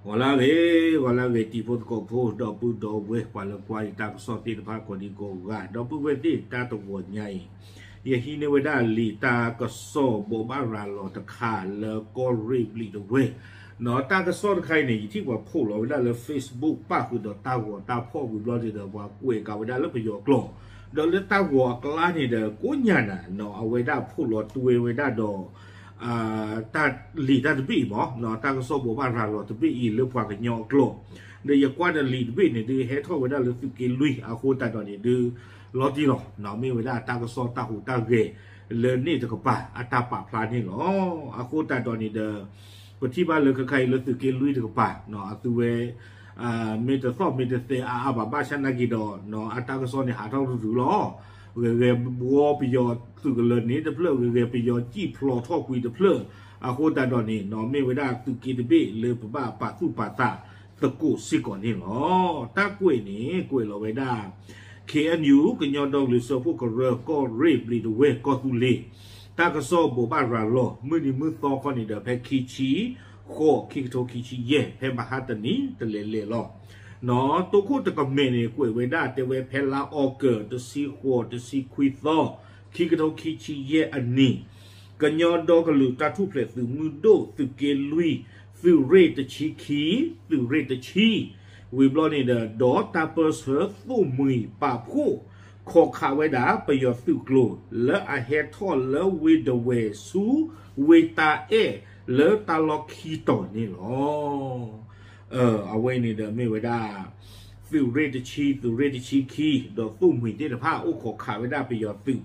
ဂီၤလၢအဂ့ၤ, ဂီၤလၢအဂ့ၤ တံၤဖိသကိးဖိ ဒီပုၢ်ဒီဝဲၢ် ပှၤလၢကွၢ်ယတၢ်ကစီၣ်သ့ၣ်တဖၣ် ကိးဒံကိးဂၤ ဒီပုၢ်ဝဲၢ်သ့ၣ် တၢ်တဂီၤညါအံၤ ယဟံးန့ၢ်ဝဲဒၣ်လံာ်တၢ်ကစီၣ်ဘိးဘၣ်ရၤလီၤတခါလၢကီၢ်ရ့ၣ်ဘျံးဒဝဲၢ် နီၣ် တၢ်ကစီၣ်တခါအံၤန့ၣ် ယထံၣ်ပှၤဖီၣ်လီၤဝဲဒၣ်လၢ Facebook ပၣ်ဃုာ်ဒီးတၢ်ဂီၤတၢ်ဖီၣ်ဝံၤဘျီန့ၣ်ဒီး ပှၤကွဲးကးဝဲဒၣ်လၢပယီၤကျိာ် ဒီးလၢတၢ်ဂီၤအကျါန့ၣ်ဒီး ကိးညါနၤ နီၣ် အဝဲဒၣ်ဖီၣ်လီၤတွဲဝဲဒၣ်ဒီး တၢ်လံာ်တၢ်တဘ့ၣ်အံၤမး နီၣ် တၢ်ကစီၣ်ဘိးဘၣ်ရၤလီၤတဘ့ၣ်အံၤလၢပှၤကညီအကျိာ် ဒီးယကွၢ်ဒီးလံာ်တဘ့ၣ်န့ၣ်ဒုး ဟဲထီၣ်ဝဲဒၣ်လၢသုးက့လွံၢ် အဃိသတးဒီးန့ၣ်ဒုး လီၤတံၢ်လီၤ နီၣ် မ့ၢ်ဝဲဒၣ်တၢ်ကစီၣ်တၢ်ဟူးတၢ်ဂဲၤလၢန့ၣ်တကပၤ အတၢ်ပာ်ဖျါန့ၣ်လီၤ. အဃိသတးဒီးန့ၣ်ဒီး ပထံၣ်ဘၣ်လၢခဲခါအံၤလၢသုးက့လွံၢ်တကပၤ နီၣ် အသုဝဲ မ့ၢ်တသီၣ်မ့ၢ်တသဲအါအါဘၣ်ဘၣ်ဆၣ်နာ်က့ဒီး နီၣ် အတၢ်ကစီၣ်န့ၣ်ဟးထီၣ်တရုၤလီၤ. ဂဲၤဂဲၤဘှီပယီၤသုးကလၢၤန့ၣ်တဖျၢၣ် ဂဲၤဂဲၤပယီၤစံၣ်ဖျိးထီၣ်ကွံာ်တဖျၢၣ် အဃိသတးဒီးန့ၣ် နီၣ် မ့ၢ်ဝဲဒၣ်သုးက့တဘ့ၣ်လၢပဘၣ်ပာ်သူၣ်ပာ်သးသကိးစ့ၢ်ကီးန့ၣ်လီၤ. တၢ်ကွဲးန့ၣ် ကွဲးလီၤဝဲဒၣ် ခ့ၣ်အဲၣ်ယူၣ် ကညီဒီကလုာ်စၢဖှိၣ်ကရၢ ကီၢ်ရ့ၣ်ဘျံးဒဝဲၢ်ကီၢ်သူလ့ၤ တၢ်ကစီၣ်ဘိးဘၣ်ရၤလီၤ မုၢ်နံၤမုၢ်သီခီန့ၣ်ဒီး ဖဲခံဆံဃိး ခံကထိခံဆံယဲၢ် ဖဲမဟါတနံၤတလဲၤလဲၤလီၤ. နီၣ် တိခိၣ်တကမဲာ်န့ၣ် ကွဲးဝဲဒၣ်တဲဝဲဖဲလါအီကူး တဆံဃိး တဆံခွံသီ ခံကထိခံဆံယဲၢ်အနံၤ ကညီဒီကလုာ်တၢ်ထူၣ်ဖျဲးသုးမုၢ်ဒိၣ် သုးက့လွံၢ် သုးရ့ၣ်တဆံခံ သုးရ့ၣ်တဆံ ဝံၤဘျီန့ၣ်ဒီး ဒီးတၢ်ပၢဆှၢသိၣ်မှံၤပာ်ဖှိၣ် ခိးခးဝဲဒၣ်ပယီၤသုးကျိၤ လၢအဟဲထီၣ်လၢဝ့ၢ်ဒဝဲၢ်ဆူ ဝ့ၢ်တၢ်အဲၣ်လၢတၢ်လီၢ်ခံတီၤန့ၣ်လီၤ. အဝဲန့ၣ်ဒီးမ့ၢ်ဝဲဒၣ် သုးရ့ၣ်တဆံ သုးရ့ၣ်တဆံခံ ဒီးသိၣ်မှံၤသ့ၣ်တဖၣ် အိၣ်ခိးခးဝဲဒၣ်ပယီၤသုး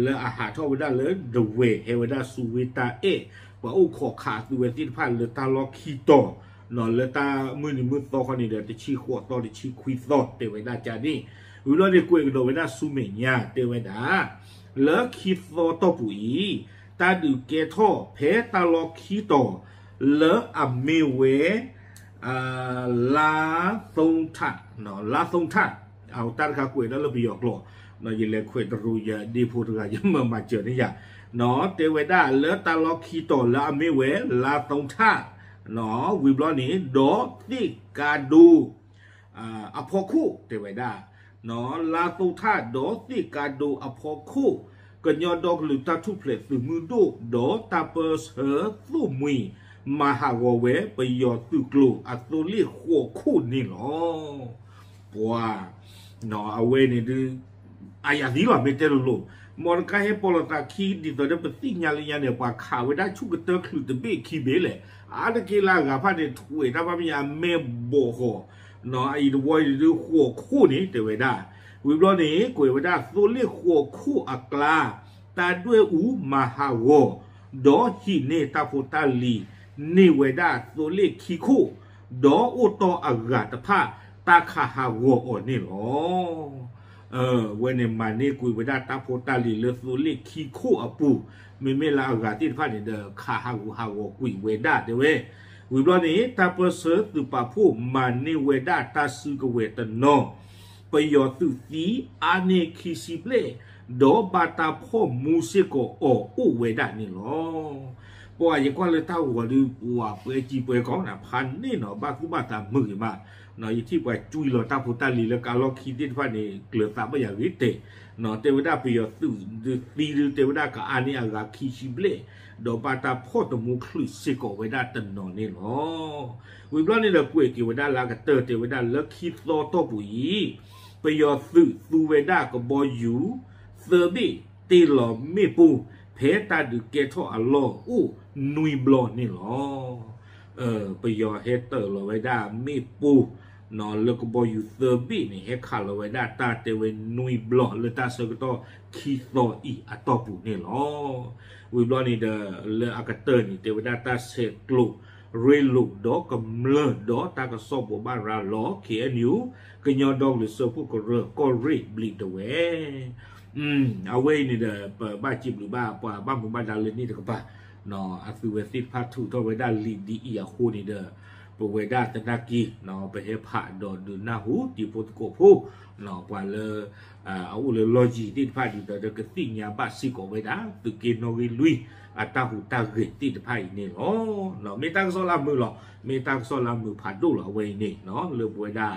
လၢအဟးထီၣ်ဝဲဒၣ်လၢဒဝဲၢ် ဟဲဝဲဒၣ်ဆူဝ့ၢ်တၢ်အဲၣ် ပှၤအိၣ်ခိးခးအသုဝဲသ့ၣ်တဖၣ်လၢတၢ်လီၢ်ခံတီၤ နီၣ် လၢတၢ်မုၢ်နံၤမုၢ်သီခီန့ၣ်ဒီး တဆံဃိးသီ တဆံခွံသီ တဲဝဲဒၣ်ကန့ၣ် ဝံၤဘျီန့ၣ်ကွဲးကဒီးဝဲဒၣ်ဆူမဲာ်ညါ တဲဝဲဒၣ် လၢခံသီတီၢ်ပူၤအံၤ တၢ်ဒုးကဲထီၣ်ဖဲတၢ်လီၢ်ခံတီၤ လၢအမ့ၢ်ဝဲ လါသိထၣ် လါသိထၣ် အတၢ်တခါကွဲးဒၣ်လၢပယီၤကျိာ် ယလဲၤခွဲးတရူးယဒ့ဖိတဂၤ ယမၤမၤစၢၤန့ၢ်ယၤ နီၣ် တဲဝဲဒၣ်လၢတၢ်လီၢ်ခံတီၤလၢအမ့ၢ်ဝဲ လါသိထၣ် နီၣ် ဝံၤဘျီန့ၣ် ဒီးသ့ၣ်ကါဒိ အဖီခိၣ် တဲဝဲဒၣ် နီၣ် လါသိထၣ် ဒီးသ့ၣ်ကါဒိအဖီခိၣ် ကညီဒီကလုာ်တၢ်ထူၣ်ဖျဲးသုးမုၢ်ဒိၣ် ဒီးတၢ်ပၢဆှၢသိၣ်မှံၤ မၤဟးဂီၤဝဲ ပယီၤသုးကျိၤအသိလ့ၣ်ဃိးခိၣ်န့ၣ်လီၤ. ပှၤ နီၣ် အဝဲန့ၣ်ဒုး အယၤသံလီၤ မ့ၢ်တဲလိၤလိၤ မ်တခါဟဲပိာ်လိာ်သးခံ ဒ်သိးဒီးပသ့ၣ်ညါလၢညါန့ၣ် ပှၤခးဝဲဒၣ်ဆူၣ်ကတၢၢ်ချုးတဘ့ၣ်ခံဘ့ၣ်လဲၣ် အါတက့ၢ်လၢအဂၤဖၣ်န့ၣ် ထွဲးတၢ်ဘၣ်မ့ၢ်အမဲၢ်ဘီၣ်ဃီ နီၣ် အအံၤတဝီအံၤဒုးဃိးခိၣ်န့ၣ် တဲဝဲဒၣ် ဝံၤဘျီန့ၣ် ကွဲးဝဲဒၣ်သိလ့ၣ်ဃိးခိၣ်အကျါ တၢ်ဒွဲၣ်အူမၤဟးဂီၤ ဒီးဟံးန့ၢ်တၢ်ဖိတၢ်လံၤ န့ၢ်ဝဲဒၣ်သိလ့ၣ်ခံခိၣ် ဒီးအိၣ်တီၢ်အဂၤတဖၣ် တၢ်ခးဟးဂီၤအီၤန့ၣ်လီၤ. ဝဲန့ၣ်မၤန့ၢ်ကွံာ်ဝဲဒၣ်တၢ်ဖိတၢ်လံၤလၢ သိလ့ၣ်ခံခိၣ်အပူၤ မ့မ့ၢ်လၢအဂၤသ့ၣ်တဖၣ်န့ၣ်ဒီး ခးဟးဂူာ်ဟးဂီၤကွံာ်ဝဲဒၣ်တဲဝဲ. ဝံၤဘျီန့ၣ် တၢ်ပၢဆှၢသုးပာ်ဖှိၣ်မၤန့ၢ်ဝဲဒၣ်တၢ်စုကဝဲၤတနီၤ ပယီၤသုးသံအါန့ၢ်ခံဆံဘျဲၣ် ဒီးဘၣ်တၢ်ဖီၣ်မူစ့ၢ်ကီးအီၤအိၣ်ဝဲဒၣ်န့ၣ်လီၤ. ပှၤယကွၢ်လၢတၢ်ဂီၤဒုး ပှၤပှဲၤကံပှဲၤကီးနၤ ဖးန့ၢ်နီၤ ဘၣ်သူၣ်ဘၣ်သးမုာ်ဂ့ၤမး ယထံၣ်ပှၤကွံလီၤတၢ်ဖိတၢ်လံၤလၢကါလီၢ်ခံသ့ၣ်တဖၣ်န့ၣ် ကျၢၤသးဘၣ်ယၤဂ့ၤတဲာ် တဲဝဲဒၣ်ပယီၤသုးဒုးသံဒုးတဲဝဲဒၣ်ကအါန့ၢ်အဂၤခံဆံဘျဲၣ် ဒီးဘၣ်တၢ်ဖီၣ်တမူချုးစ့ၢ်ကီးဝဲဒၣ်တနီၤန့ၣ်လီၤ. ဝံၤဘျီန့ၣ်ဒီးကွဲးက့ၤဝဲဒၣ်လၢအကတၢၢ်တဲဝဲဒၣ်လၢခံသီတီၢ်ပူၤအံၤ ပယီၤသုးသူဝဲဒၣ်ကဘီယူၤ သၢဘ့ၣ်တ့ၢ်လီၤမ့ၣ်ပိၢ် ဖဲတၢ်ဒုးကဲထီၣ်အလီၢ်အိၣ်နွံဘျီန့ၣ်လီၤ. ပယီၤဟဲတၢၢ်လီၤဝဲဒၣ်မ့ၣ်ပိၢ် လၢကဘီယူၤသၢဘ့ၣ်န့ၣ် ဟဲခးလီၤဝဲဒၣ်တၢ်တဲဝဲနွံဘျီလၢတၢ်ဆၢကတီၢ်ခံသီအံၤအတီၢ်ပူၤန့ၣ်လီၤ. ဝံၤဘျီန့ၣ်ဒီး လၢအကတၢၢ်န့ၣ် တဲဝဲဒၣ်တၢ်ဆဲးကျိး ရ့လိာ်ဒီးကမျၢၢ်ဒီးတၢ်ကစီၣ်ဘိးဘၣ်ရၤလီၤ ခ့ၣ်အဲၣ်ယူၣ် ကညီဒီကလုာ်စၢဖှိၣ်ကရၢကီၢ်ရ့ၣ်ဘျံးဒဝဲၢ် အဝဲအံၤန့ၣ်ဒီး ပဘၣ်စံးဘျုးဘၣ်ပှၤဘၣ်မူဘၣ်ဒါလၢန့ၣ်တကပၤ အသုဝဲသ့ၣ်တဖၣ်ထုးထီၣ်ဝဲဒၣ်လံာ်ဒ်အံၤအဃိန့ၣ်ဒီး ပဝဲဒၣ်သနာ်က့ ပဟဲဖးဒီးဒုးနၢ်ဟူတံၤဖိသကိးဖိ ပှၤလၢ အအိၣ်လၢလီၢ်ယံၤသ့ၣ်တဖၣ် ဒ်သိးဒီးကသ့ၣ်ညါဘၣ်စ့ၢ်ကီးဝဲဒၣ် သုးက့နီၣ်ဂံၢ်လွံၢ် အတၢ်ဟူးတၢ်ဂဲၤသ့ၣ်တဖၣ်အံၤန့ၣ်လီၤ. မ့ၢ်တၢ်ကစီၣ်လၢအမုာ်လီၤ. မ့ၢ်တၢ်ကစီၣ်လၢအမုာ်ဖးဒိၣ်လီၤ. အဝဲအံၤန့ၣ် လၢပဝဲဒၣ်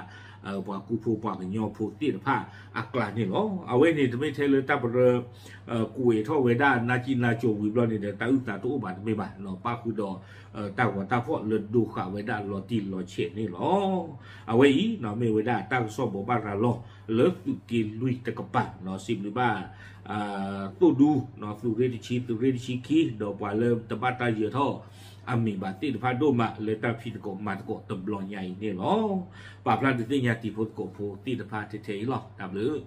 ပှၤကူဖိပှၤကညီဖိသ့ၣ်တဖၣ်အကျါန့ၣ်လီၤ. အဝဲန့ၣ် တမ့ၢ်ထဲလၢတၢ်ပရၢ ကွဲးထီၣ်ဝဲဒၣ်နါကံနါကၠိဝံၤဘျီန့ၣ်ဒီး တၢ်အုၣ်သးတအိၣ်ဘၣ်တမ့ၢ်ဘၣ်. ပၣ်ဃုာ်ဒီး တၢ်ဂီၤတၢ်ဖီၣ်လၢဒိဃာ်ဝဲဒၣ်လီၤတံၢ်လီၤဆဲးန့ၣ်လီၤ. အဝဲအံၤ မ့ၢ်ဝဲဒၣ်တၢ်ကစီၣ်ဘိးဘၣ်ရၤလီၤ လၢသုးက့လွံၢ်တကပၤ စံးဘျုးဘၣ် သိၣ်ဒူ သုးရ့ၣ်တဆံ သုးရ့ၣ်တဆံခံ ဒီးပှၤလၢတဘၣ်တၢ်ယၢၤထီၣ်အမံၤဘၣ်သ့ၣ်တဖၣ်ဒိၣ်မး လၢတၢ်ဖံးသကိးမၤသကိးတဘျီညါအံၤန့ၣ်လီၤ. ပာ်ဖျါဒုးသ့ၣ်ညါတံၤဖိသကိးဖိသ့ၣ်တဖၣ်ထဲထဲအံၤလီၤ. တၢ်ဘျုး